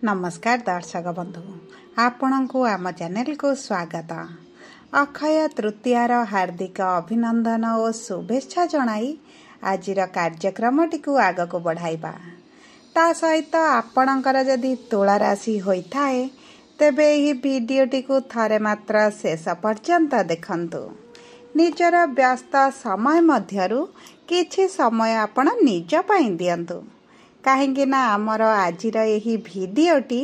ନମସ୍କାର ଦର୍ଶକ ବନ୍ଧୁ, ଆପଣଙ୍କୁ ଆମ ଚ୍ୟାନେଲକୁ ସ୍ୱାଗତ। ଅକ୍ଷୟ ତୃତୀୟାର ହାର୍ଦ୍ଦିକ ଅଭିନନ୍ଦନ ଓ ଶୁଭେଚ୍ଛା ଜଣାଇ ଆଜିର କାର୍ଯ୍ୟକ୍ରମଟିକୁ ଆଗକୁ ବଢ଼ାଇବା। ତା ସହିତ ଆପଣଙ୍କର ଯଦି ତୁଳା ରାଶି ହୋଇଥାଏ, ତେବେ ଏହି ଭିଡ଼ିଓଟିକୁ ଥରେ ମାତ୍ର ଶେଷ ପର୍ଯ୍ୟନ୍ତ ଦେଖନ୍ତୁ। ନିଜର ବ୍ୟସ୍ତ ସମୟ ମଧ୍ୟରୁ କିଛି ସମୟ ଆପଣ ନିଜ ପାଇଁ ଦିଅନ୍ତୁ, କାହିଁକି ନା ଆମର ଆଜିର ଏହି ଭିଡ଼ିଓଟି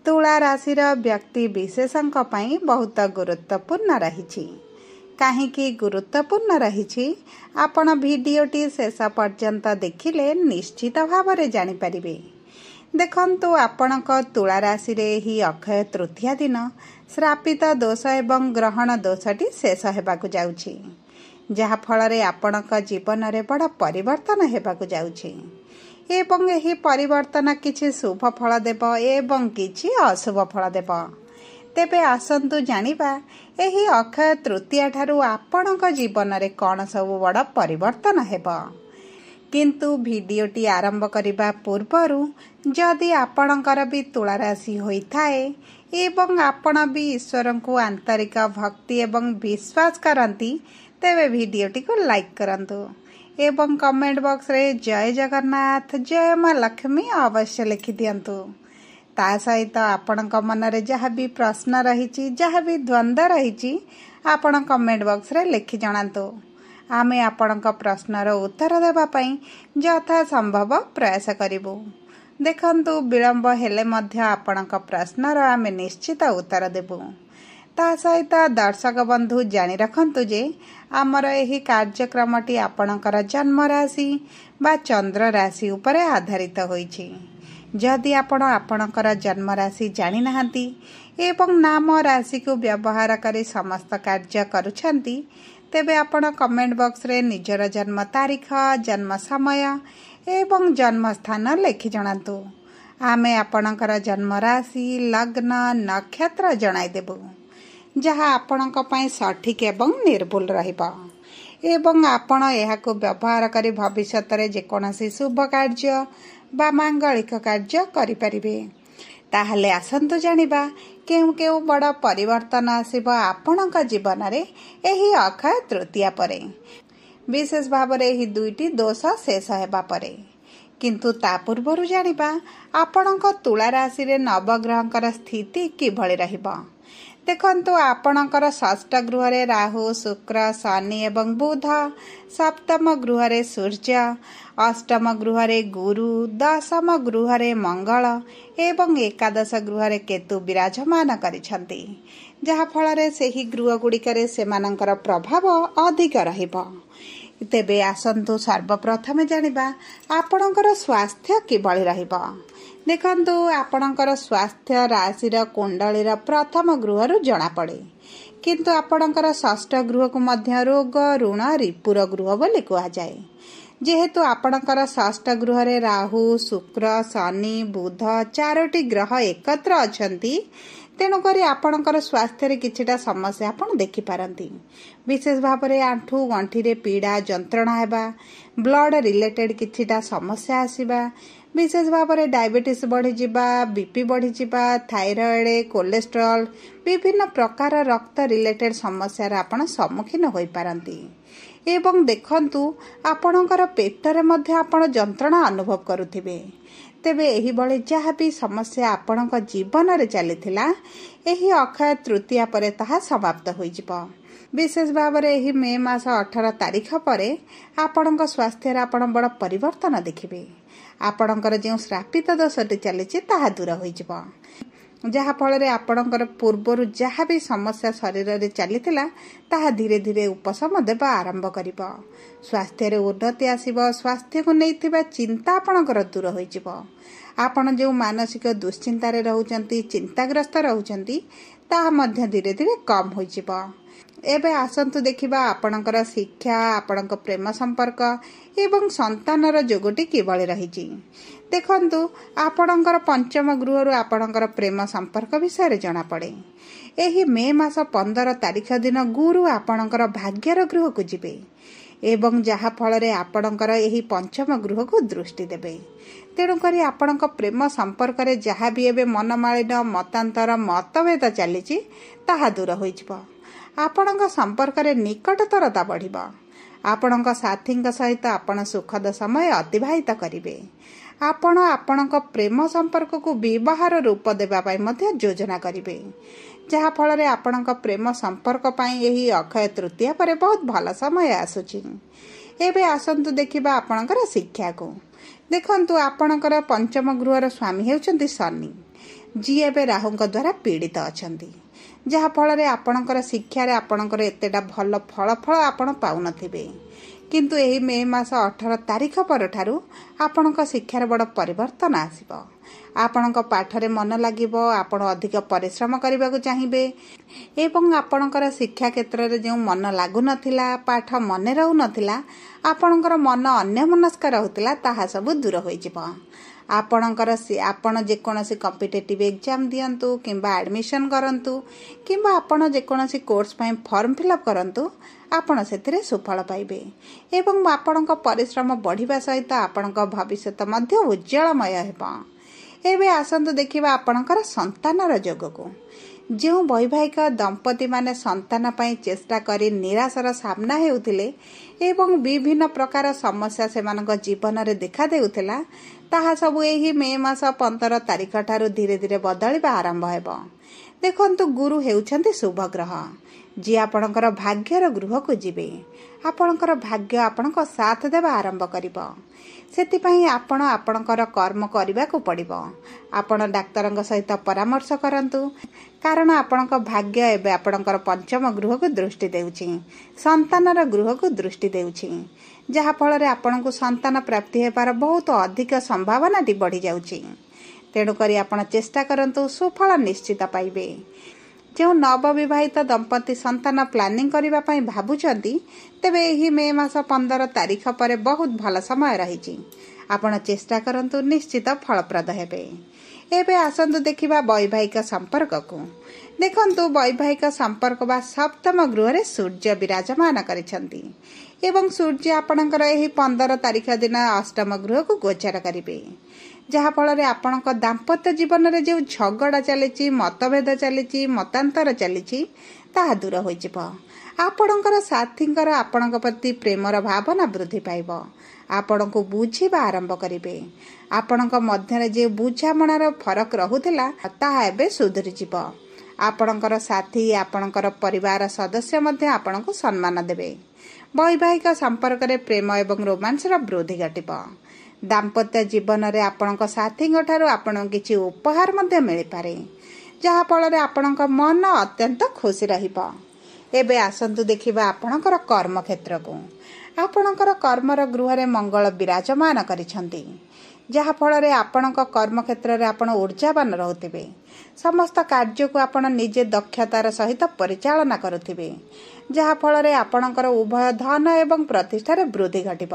ତୁଳା ରାଶିର ବ୍ୟକ୍ତି ବିଶେଷଙ୍କ ପାଇଁ ବହୁତ ଗୁରୁତ୍ୱପୂର୍ଣ୍ଣ ରହିଛି। କାହିଁକି ଗୁରୁତ୍ୱପୂର୍ଣ୍ଣ ରହିଛି, ଆପଣ ଭିଡ଼ିଓଟି ଶେଷ ପର୍ଯ୍ୟନ୍ତ ଦେଖିଲେ ନିଶ୍ଚିତ ଭାବରେ ଜାଣିପାରିବେ। ଦେଖନ୍ତୁ, ଆପଣଙ୍କ ତୁଳା ରାଶିରେ ଏହି ଅକ୍ଷୟ ତୃତୀୟା ଦିନ ଶ୍ରାପିତ ଦୋଷ ଏବଂ ଗ୍ରହଣ ଦୋଷଟି ଶେଷ ହେବାକୁ ଯାଉଛି, ଯାହାଫଳରେ ଆପଣଙ୍କ ଜୀବନରେ ବଡ଼ ପରିବର୍ତ୍ତନ ହେବାକୁ ଯାଉଛି ଏବଂ ଏହି ପରିବର୍ତ୍ତନ କିଛି ଶୁଭ ଫଳ ଦେବ ଏବଂ କିଛି ଅଶୁଭ ଫଳ ଦେବ। ତେବେ ଆସନ୍ତୁ ଜାଣିବା ଏହି ଅକ୍ଷୟ ତୃତୀୟା ଠାରୁ ଆପଣଙ୍କ ଜୀବନରେ କ'ଣ ସବୁ ବଡ଼ ପରିବର୍ତ୍ତନ ହେବ। କିନ୍ତୁ ଭିଡ଼ିଓଟି ଆରମ୍ଭ କରିବା ପୂର୍ବରୁ ଯଦି ଆପଣଙ୍କର ବି ତୁଳା ରାଶି ହୋଇଥାଏ ଏବଂ ଆପଣ ବି ଈଶ୍ୱରଙ୍କୁ ଆନ୍ତରିକ ଭକ୍ତି ଏବଂ ବିଶ୍ୱାସ କରନ୍ତି, ତେବେ ଭିଡ଼ିଓଟିକୁ ଲାଇକ୍ କରନ୍ତୁ ଏବଂ କମେଣ୍ଟ ବକ୍ସରେ ଜୟ ଜଗନ୍ନାଥ, ଜୟ ମା ଲକ୍ଷ୍ମୀ ଅବଶ୍ୟ ଲେଖିଦିଅନ୍ତୁ। ତା ସହିତ ଆପଣଙ୍କ ମନରେ ଯାହା ବି ପ୍ରଶ୍ନ ରହିଛି, ଯାହା ବି ଦ୍ୱନ୍ଦ୍ୱ ରହିଛି, ଆପଣ କମେଣ୍ଟ ବକ୍ସରେ ଲେଖି ଜଣାନ୍ତୁ। ଆମେ ଆପଣଙ୍କ ପ୍ରଶ୍ନର ଉତ୍ତର ଦେବା ପାଇଁ ଯଥା ସମ୍ଭବ ପ୍ରୟାସ କରିବୁ। ଦେଖନ୍ତୁ, ବିଳମ୍ବ ହେଲେ ମଧ୍ୟ ଆପଣଙ୍କ ପ୍ରଶ୍ନର ଆମେ ନିଶ୍ଚିତ ଉତ୍ତର ଦେବୁ। ତା ସହିତ ଦର୍ଶକ ବନ୍ଧୁ ଜାଣି ରଖନ୍ତୁ ଯେ ଆମର ଏହି କାର୍ଯ୍ୟକ୍ରମଟି ଆପଣଙ୍କର ଜନ୍ମ ରାଶି ବା ଚନ୍ଦ୍ର ରାଶି ଉପରେ ଆଧାରିତ ହୋଇଛି। ଯଦି ଆପଣ ଆପଣଙ୍କର ଜନ୍ମ ରାଶି ଜାଣିନାହାନ୍ତି ଏବଂ ନାମ ରାଶିକୁ ବ୍ୟବହାର କରି ସମସ୍ତ କାର୍ଯ୍ୟ କରୁଛନ୍ତି, ତେବେ ଆପଣ କମେଣ୍ଟ ବକ୍ସରେ ନିଜର ଜନ୍ମ ତାରିଖ, ଜନ୍ମ ସମୟ ଏବଂ ଜନ୍ମସ୍ଥାନ ଲେଖି ଜଣାନ୍ତୁ। ଆମେ ଆପଣଙ୍କର ଜନ୍ମ ରାଶି, ଲଗ୍ନ, ନକ୍ଷତ୍ର ଜଣାଇଦେବୁ, ଯାହା ଆପଣଙ୍କ ପାଇଁ ସଠିକ୍ ଏବଂ ନିର୍ଭୁଲ ରହିବ ଏବଂ ଆପଣ ଏହାକୁ ବ୍ୟବହାର କରି ଭବିଷ୍ୟତରେ ଯେକୌଣସି ଶୁଭ କାର୍ଯ୍ୟ ବା ମାଙ୍ଗଳିକ କାର୍ଯ୍ୟ କରିପାରିବେ। ତାହେଲେ ଆସନ୍ତୁ ଜାଣିବା କେଉଁ କେଉଁ ବଡ଼ ପରିବର୍ତ୍ତନ ଆସିବ ଆପଣଙ୍କ ଜୀବନରେ ଏହି ଅକ୍ଷୟ ତୃତୀୟା ପରେ, ବିଶେଷ ଭାବରେ ଏହି ଦୁଇଟି ଦୋଷ ଶେଷ ହେବା ପରେ। କିନ୍ତୁ ତା ପୂର୍ବରୁ ଜାଣିବା ଆପଣଙ୍କ ତୁଳା ରାଶିରେ ନବଗ୍ରହଙ୍କର ସ୍ଥିତି କିଭଳି ରହିବ। ଦେଖନ୍ତୁ, ଆପଣଙ୍କର ଷଷ୍ଠ ଗୃହରେ ରାହୁ, ଶୁକ୍ର, ଶନି ଏବଂ ବୁଧ, ସପ୍ତମ ଗୃହରେ ସୂର୍ଯ୍ୟ, ଅଷ୍ଟମ ଗୃହରେ ଗୁରୁ, ଦଶମ ଗୃହରେ ମଙ୍ଗଳ ଏବଂ ଏକାଦଶ ଗୃହରେ କେତୁ ବିରାଜମାନ କରିଛନ୍ତି, ଯାହାଫଳରେ ସେହି ଗୃହ ଗୁଡ଼ିକରେ ସେମାନଙ୍କର ପ୍ରଭାବ ଅଧିକ ରହିବ। ତେବେ ଆସନ୍ତୁ ସର୍ବପ୍ରଥମେ ଜାଣିବା ଆପଣଙ୍କର ସ୍ୱାସ୍ଥ୍ୟ କିଭଳି ରହିବ। ଦେଖନ୍ତୁ, ଆପଣଙ୍କର ସ୍ୱାସ୍ଥ୍ୟ ରାଶିର କୁଣ୍ଡଳୀର ପ୍ରଥମ ଗୃହରୁ ଜଣାପଡ଼େ, କିନ୍ତୁ ଆପଣଙ୍କର ଷଷ୍ଠ ଗୃହକୁ ମଧ୍ୟ ରୋଗ, ଋଣ, ରିପୁର ଗୃହ ବୋଲି କୁହାଯାଏ। ଯେହେତୁ ଆପଣଙ୍କର ଷଷ୍ଠ ଗୃହରେ ରାହୁ, ଶୁକ୍ର, ଶନି, ବୁଧ ଚାରୋଟି ଗ୍ରହ ଏକତ୍ର ଅଛନ୍ତି, ତେଣୁକରି ଆପଣଙ୍କର ସ୍ୱାସ୍ଥ୍ୟରେ କିଛିଟା ସମସ୍ୟା ଆପଣ ଦେଖିପାରନ୍ତି। ବିଶେଷ ଭାବରେ ଆଣ୍ଠୁ ଗଣ୍ଠିରେ ପୀଡ଼ା ଯନ୍ତ୍ରଣା ହେବା, ବ୍ଲଡ ରିଲେଟେଡ୍ କିଛିଟା ସମସ୍ୟା ଆସିବା, ବିଶେଷ ଭାବରେ ଡାଇବେଟିସ୍ ବଢ଼ିଯିବା, ବିପି ବଢ଼ିଯିବା, ଥାଇରଏଡ୍, କୋଲେଷ୍ଟ୍ରଲ, ବିଭିନ୍ନ ପ୍ରକାର ରକ୍ତ ରିଲେଟେଡ୍ ସମସ୍ୟାର ଆପଣ ସମ୍ମୁଖୀନ ହୋଇପାରନ୍ତି। ଏବଂ ଦେଖନ୍ତୁ, ଆପଣଙ୍କର ପେଟରେ ମଧ୍ୟ ଆପଣ ଯନ୍ତ୍ରଣା ଅନୁଭବ କରୁଥିବେ। ତେବେ ଏହିଭଳି ଯାହା ବି ସମସ୍ୟା ଆପଣଙ୍କ ଜୀବନରେ ଚାଲିଥିଲା, ଏହି ଅକ୍ଷୟ ତୃତୀୟା ପରେ ତାହା ସମାପ୍ତ ହୋଇଯିବ। ବିଶେଷ ଭାବରେ ଏହି ମେ ମାସ 18 ତାରିଖ ପରେ ଆପଣଙ୍କ ସ୍ୱାସ୍ଥ୍ୟରେ ଆପଣ ବଡ଼ ପରିବର୍ତ୍ତନ ଦେଖିବେ। ଆପଣଙ୍କର ଯେଉଁ ଶ୍ରାପିତ ଦୋଷଟି ଚାଲିଛି ତାହା ଦୂର ହୋଇଯିବ, ଯାହାଫଳରେ ଆପଣଙ୍କର ପୂର୍ବରୁ ଯାହା ବି ସମସ୍ୟା ଶରୀରରେ ଚାଲିଥିଲା ତାହା ଧୀରେ ଧୀରେ ଉପଶମ ଦେବା ଆରମ୍ଭ କରିବ। ସ୍ୱାସ୍ଥ୍ୟରେ ଉନ୍ନତି ଆସିବ। ସ୍ୱାସ୍ଥ୍ୟକୁ ନେଇଥିବା ଚିନ୍ତା ଆପଣଙ୍କର ଦୂର ହୋଇଯିବ। ଆପଣ ଯେଉଁ ମାନସିକ ଦୁଶ୍ଚିନ୍ତାରେ ରହୁଛନ୍ତି, ଚିନ୍ତାଗ୍ରସ୍ତ ରହୁଛନ୍ତି, ତାହା ମଧ୍ୟ ଧୀରେ ଧୀରେ କମ୍ ହୋଇଯିବ। ଏବେ ଆସନ୍ତୁ ଦେଖିବା ଆପଣଙ୍କର ଶିକ୍ଷା, ଆପଣଙ୍କ ପ୍ରେମ ସମ୍ପର୍କ ଏବଂ ସନ୍ତାନର ଯୋଗଟି କିଭଳି ରହିଛି। ଦେଖନ୍ତୁ, ଆପଣଙ୍କର ପଞ୍ଚମ ଗୃହରୁ ଆପଣଙ୍କର ପ୍ରେମ ସମ୍ପର୍କ ବିଷୟରେ ଜଣାପଡ଼େ। ଏହି ମେ ମାସ 15 ତାରିଖ ଦିନ ଗୁରୁ ଆପଣଙ୍କର ଭାଗ୍ୟର ଗୃହକୁ ଯିବେ ଏବଂ ଯାହା ଫଳରେ ଆପଣଙ୍କର ଏହି ପଞ୍ଚମ ଗୃହକୁ ଦୃଷ୍ଟି ଦେବେ। ତେଣୁକରି ଆପଣଙ୍କ ପ୍ରେମ ସମ୍ପର୍କରେ ଯାହା ବି ଏବେ ମନମାଳିନ, ମତାନ୍ତର, ମତଭେଦ ଚାଲିଛି ତାହା ଦୂର ହୋଇଯିବ। ଆପଣଙ୍କ ସମ୍ପର୍କରେ ନିକଟତରତା ବଢ଼ିବ। ଆପଣଙ୍କ ସାଥୀଙ୍କ ସହିତ ଆପଣ ସୁଖଦ ସମୟ ଅତିବାହିତ କରିବେ। ଆପଣ ଆପଣଙ୍କ ପ୍ରେମ ସମ୍ପର୍କକୁ ବିବାହର ରୂପ ଦେବା ପାଇଁ ମଧ୍ୟ ଯୋଜନା କରିବେ, ଯାହାଫଳରେ ଆପଣଙ୍କ ପ୍ରେମ ସମ୍ପର୍କ ପାଇଁ ଏହି ଅକ୍ଷୟ ତୃତୀୟା ପରେ ବହୁତ ଭଲ ସମୟ ଆସୁଛି। ଏବେ ଆସନ୍ତୁ ଦେଖିବା ଆପଣଙ୍କର ଶିକ୍ଷାକୁ। ଦେଖନ୍ତୁ, ଆପଣଙ୍କର ପଞ୍ଚମ ଗୃହର ସ୍ୱାମୀ ହେଉଛନ୍ତି ଶନି, ଯିଏ ଏବେ ରାହୁଙ୍କ ଦ୍ୱାରା ପୀଡ଼ିତ ଅଛନ୍ତି, ଯାହାଫଳରେ ଆପଣଙ୍କର ଶିକ୍ଷାରେ ଆପଣଙ୍କର ଏତେଟା ଭଲ ଫଳାଫଳ ଆପଣ ପାଉନଥିବେ। କିନ୍ତୁ ଏହି ମେ ମାସ 18 ତାରିଖ ପରଠାରୁ ଆପଣଙ୍କ ଶିକ୍ଷାରେ ବଡ଼ ପରିବର୍ତ୍ତନ ଆସିବ। ଆପଣଙ୍କ ପାଠରେ ମନ ଲାଗିବ, ଆପଣ ଅଧିକ ପରିଶ୍ରମ କରିବାକୁ ଚାହିଁବେ ଏବଂ ଆପଣଙ୍କର ଶିକ୍ଷା କ୍ଷେତ୍ରରେ ଯେଉଁ ମନ ଲାଗୁନଥିଲା, ପାଠ ମନେ ରହୁନଥିଲା, ଆପଣଙ୍କର ମନ ଅନ୍ୟମନସ୍କ ରହୁଥିଲା, ତାହା ସବୁ ଦୂର ହୋଇଯିବ। ଆପଣଙ୍କର ଆପଣ ଯେକୌଣସି କମ୍ପିଟେଟିଭ୍ ଏକ୍ଜାମ୍ ଦିଅନ୍ତୁ କିମ୍ବା ଆଡ଼ମିସନ୍ କରନ୍ତୁ କିମ୍ବା ଆପଣ ଯେକୌଣସି କୋର୍ସ ପାଇଁ ଫର୍ମ ଫିଲ୍ଅପ୍ କରନ୍ତୁ, ଆପଣ ସେଥିରେ ସୁଫଳ ପାଇବେ ଏବଂ ଆପଣଙ୍କ ପରିଶ୍ରମ ବଢ଼ିବା ସହିତ ଆପଣଙ୍କ ଭବିଷ୍ୟତ ମଧ୍ୟ ଉଜ୍ଜଳମୟ ହେବ। ଏବେ ଆସନ୍ତୁ ଦେଖିବା ଆପଣଙ୍କର ସନ୍ତାନର ଯୋଗକୁ। ଯେଉଁ ବୈବାହିକ ଦମ୍ପତିମାନେ ସନ୍ତାନ ପାଇଁ ଚେଷ୍ଟା କରି ନିରାଶର ସାମ୍ନା ହେଉଥିଲେ ଏବଂ ବିଭିନ୍ନ ପ୍ରକାର ସମସ୍ୟା ସେମାନଙ୍କ ଜୀବନରେ ଦେଖାଦେଉଥିଲା, ତାହା ସବୁ ଏହି ମେ ମାସ 15 ତାରିଖ ଠାରୁ ଧୀରେ ଧୀରେ ବଦଳିବା ଆରମ୍ଭ ହେବ। ଦେଖନ୍ତୁ, ଗୁରୁ ହେଉଛନ୍ତି ଶୁଭ ଗ୍ରହ, ଯିଏ ଆପଣଙ୍କର ଭାଗ୍ୟର ଗୃହକୁ ଯିବେ। ଆପଣଙ୍କର ଭାଗ୍ୟ ଆପଣଙ୍କ ସାଥ ଦେବା ଆରମ୍ଭ କରିବ। ସେଥିପାଇଁ ଆପଣ ଆପଣଙ୍କର କର୍ମ କରିବାକୁ ପଡ଼ିବ। ଆପଣ ଡାକ୍ତରଙ୍କ ସହିତ ପରାମର୍ଶ କରନ୍ତୁ, କାରଣ ଆପଣଙ୍କ ଭାଗ୍ୟ ଏବେ ଆପଣଙ୍କର ପଞ୍ଚମ ଗୃହକୁ ଦୃଷ୍ଟି ଦେଉଛି, ସନ୍ତାନର ଗୃହକୁ ଦୃଷ୍ଟି ଦେଉଛି, ଯାହାଫଳରେ ଆପଣଙ୍କୁ ସନ୍ତାନ ପ୍ରାପ୍ତି ହେବାର ବହୁତ ଅଧିକ ସମ୍ଭାବନାଟି ବଢ଼ିଯାଉଛି। ତେଣୁକରି ଆପଣ ଚେଷ୍ଟା କରନ୍ତୁ, ସୁଫଳ ନିଶ୍ଚିତ ପାଇବେ। ଯେଉଁ ନବବିବାହିତ ଦମ୍ପତି ସନ୍ତାନ ପ୍ଲାନିଂ କରିବା ପାଇଁ ଭାବୁଛନ୍ତି, ତେବେ ଏହି ମେ ମାସ 15 ତାରିଖ ପରେ ବହୁତ ଭଲ ସମୟ ରହିଛି। ଆପଣ ଚେଷ୍ଟା କରନ୍ତୁ, ନିଶ୍ଚିତ ଫଳପ୍ରଦ ହେବେ। ଏବେ ଆସନ୍ତୁ ଦେଖିବା ବୈବାହିକ ସମ୍ପର୍କକୁ। ଦେଖନ୍ତୁ, ବୈବାହିକ ସମ୍ପର୍କ ବା ସପ୍ତମ ଗୃହରେ ସୂର୍ଯ୍ୟ ବିରାଜମାନ କରିଛନ୍ତି ଏବଂ ସୂର୍ଯ୍ୟ ଆପଣଙ୍କର ଏହି 15 ତାରିଖ ଦିନ ଅଷ୍ଟମ ଗୃହକୁ ଗୋଚର କରିବେ, ଯାହାଫଳରେ ଆପଣଙ୍କ ଦାମ୍ପତ୍ୟ ଜୀବନରେ ଯେଉଁ ଝଗଡ଼ା ଚାଲିଛି, ମତଭେଦ ଚାଲିଛି, ମତାନ୍ତର ଚାଲିଛି, ତାହା ଦୂର ହୋଇଯିବ। ଆପଣଙ୍କର ସାଥୀଙ୍କର ଆପଣଙ୍କ ପ୍ରତି ପ୍ରେମର ଭାବନା ବୃଦ୍ଧି ପାଇବ। ଆପଣଙ୍କୁ ବୁଝିବା ଆରମ୍ଭ କରିବେ। ଆପଣଙ୍କ ମଧ୍ୟରେ ଯେଉଁ ବୁଝାମଣାର ଫରକ ରହୁଥିଲା ତାହା ଏବେ ସୁଧୁରିଯିବ। ଆପଣଙ୍କର ସାଥୀ, ଆପଣଙ୍କର ପରିବାର ସଦସ୍ୟ ମଧ୍ୟ ଆପଣଙ୍କୁ ସମ୍ମାନ ଦେବେ। ବୈବାହିକ ସମ୍ପର୍କରେ ପ୍ରେମ ଏବଂ ରୋମାନ୍ସର ବୃଦ୍ଧି ଘଟିବ। ଦାମ୍ପତ୍ୟ ଜୀବନରେ ଆପଣଙ୍କ ସାଥୀଙ୍କ ଠାରୁ ଆପଣଙ୍କୁ କିଛି ଉପହାର ମଧ୍ୟ ମିଳିପାରେ, ଯାହାଫଳରେ ଆପଣଙ୍କ ମନ ଅତ୍ୟନ୍ତ ଖୁସି ରହିବ। ଏବେ ଆସନ୍ତୁ ଦେଖିବା ଆପଣଙ୍କର କର୍ମକ୍ଷେତ୍ରକୁ। ଆପଣଙ୍କର କର୍ମର ଗୃହରେ ମଙ୍ଗଳ ବିରାଜମାନ କରିଛନ୍ତି, ଯାହାଫଳରେ ଆପଣଙ୍କ କର୍ମକ୍ଷେତ୍ରରେ ଆପଣ ଉର୍ଜାବାନ ରହୁଥିବେ। ସମସ୍ତ କାର୍ଯ୍ୟକୁ ଆପଣ ନିଜେ ଦକ୍ଷତାର ସହିତ ପରିଚାଳନା କରୁଥିବେ, ଯାହାଫଳରେ ଆପଣଙ୍କର ଉଭୟ ଧନ ଏବଂ ପ୍ରତିଷ୍ଠାରେ ବୃଦ୍ଧି ଘଟିବ।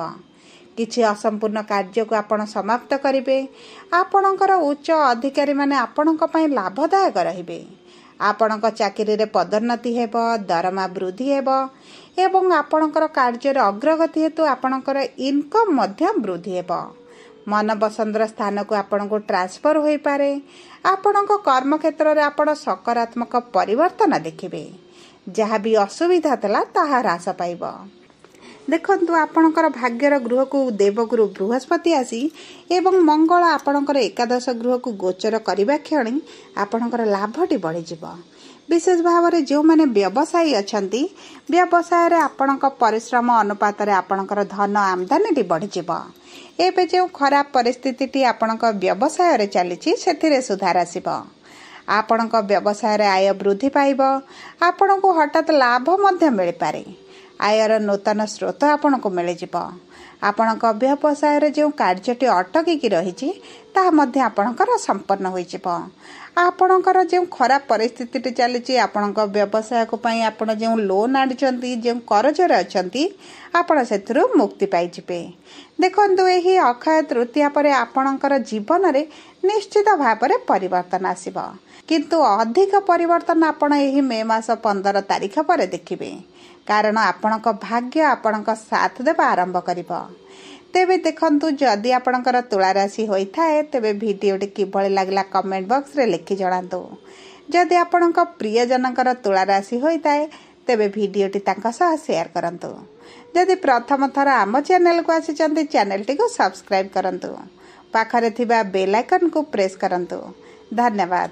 କିଛି ଅସମ୍ପୂର୍ଣ୍ଣ କାର୍ଯ୍ୟକୁ ଆପଣ ସମାପ୍ତ କରିବେ। ଆପଣଙ୍କର ଉଚ୍ଚ ଅଧିକାରୀମାନେ ଆପଣଙ୍କ ପାଇଁ ଲାଭଦାୟକ ରହିବେ। ଆପଣଙ୍କ ଚାକିରିରେ ପଦୋନ୍ନତି ହେବ, ଦରମା ବୃଦ୍ଧି ହେବ ଏବଂ ଆପଣଙ୍କର କାର୍ଯ୍ୟରେ ଅଗ୍ରଗତି ହେତୁ ଆପଣଙ୍କର ଇନକମ୍ ମଧ୍ୟ ବୃଦ୍ଧି ହେବ। ମନପସନ୍ଦର ସ୍ଥାନକୁ ଆପଣଙ୍କୁ ଟ୍ରାନ୍ସଫର ହୋଇପାରେ। ଆପଣଙ୍କ କର୍ମକ୍ଷେତ୍ରରେ ଆପଣ ସକାରାତ୍ମକ ପରିବର୍ତ୍ତନ ଦେଖିବେ। ଯାହା ବି ଅସୁବିଧା ଥିଲା ତାହା ହ୍ରାସ ପାଇବ। ଦେଖନ୍ତୁ, ଆପଣଙ୍କର ଭାଗ୍ୟର ଗୃହକୁ ଦେବଗୁରୁ ବୃହସ୍ପତି ଆସି ଏବଂ ମଙ୍ଗଳ ଆପଣଙ୍କର ଏକାଦଶ ଗୃହକୁ ଗୋଚର କରିବା କ୍ଷଣି ଆପଣଙ୍କର ଲାଭଟି ବଢ଼ିଯିବ। ବିଶେଷ ଭାବରେ ଯେଉଁମାନେ ବ୍ୟବସାୟୀ ଅଛନ୍ତି, ବ୍ୟବସାୟରେ ଆପଣଙ୍କ ପରିଶ୍ରମ ଅନୁପାତରେ ଆପଣଙ୍କର ଧନ ଆମଦାନୀଟି ବଢ଼ିଯିବ। ଏବେ ଯେଉଁ ଖରାପ ପରିସ୍ଥିତିଟି ଆପଣଙ୍କ ବ୍ୟବସାୟରେ ଚାଲିଛି ସେଥିରେ ସୁଧାର ଆସିବ। ଆପଣଙ୍କ ବ୍ୟବସାୟରେ ଆୟ ବୃଦ୍ଧି ପାଇବ। ଆପଣଙ୍କୁ ହଠାତ୍ ଲାଭ ମଧ୍ୟ ମିଳିପାରେ। ଆୟର ନୂତନ ସ୍ରୋତ ଆପଣଙ୍କୁ ମିଳିଯିବ। ଆପଣଙ୍କ ବ୍ୟବସାୟରେ ଯେଉଁ କାର୍ଯ୍ୟଟି ଅଟକିକି ରହିଛି ତାହା ମଧ୍ୟ ଆପଣଙ୍କର ସମ୍ପନ୍ନ ହୋଇଯିବ। ଆପଣଙ୍କର ଯେଉଁ ଖରାପ ପରିସ୍ଥିତିଟି ଚାଲିଛି, ଆପଣଙ୍କ ବ୍ୟବସାୟକୁ ପାଇଁ ଆପଣ ଯେଉଁ ଲୋନ୍ ଆଣିଛନ୍ତି, ଯେଉଁ କରଜରେ ଅଛନ୍ତି, ଆପଣ ସେଥିରୁ ମୁକ୍ତି ପାଇଯିବେ। ଦେଖନ୍ତୁ, ଏହି ଅକ୍ଷୟ ତୃତୀୟା ପରେ ଆପଣଙ୍କର ଜୀବନରେ ନିଶ୍ଚିତ ଭାବରେ ପରିବର୍ତ୍ତନ ଆସିବ, କିନ୍ତୁ ଅଧିକ ପରିବର୍ତ୍ତନ ଆପଣ ଏହି ମେ ମାସ 15 ତାରିଖ ପରେ ଦେଖିବେ, କାରଣ ଆପଣଙ୍କ ଭାଗ୍ୟ ଆପଣଙ୍କ ସାଥ ଦେବା ଆରମ୍ଭ କରିବ। ତେବେ ଦେଖନ୍ତୁ, ଯଦି ଆପଣଙ୍କର ତୁଳା ରାଶି ହୋଇଥାଏ ତେବେ ଭିଡ଼ିଓଟି କିଭଳି ଲାଗିଲା କମେଣ୍ଟ ବକ୍ସରେ ଲେଖି ଜଣାନ୍ତୁ। ଯଦି ଆପଣଙ୍କ ପ୍ରିୟଜନଙ୍କର ତୁଳା ରାଶି ହୋଇଥାଏ ତେବେ ଭିଡ଼ିଓଟି ତାଙ୍କ ସହ ସେୟାର କରନ୍ତୁ। ଯଦି ପ୍ରଥମ ଥର ଆମ ଚ୍ୟାନେଲକୁ ଆସିଛନ୍ତି, ଚ୍ୟାନେଲଟିକୁ ସବସ୍କ୍ରାଇବ୍ କରନ୍ତୁ, ପାଖରେ ଥିବା ବେଲ୍ ଆଇକନ୍କୁ ପ୍ରେସ୍ କରନ୍ତୁ। ଧନ୍ୟବାଦ।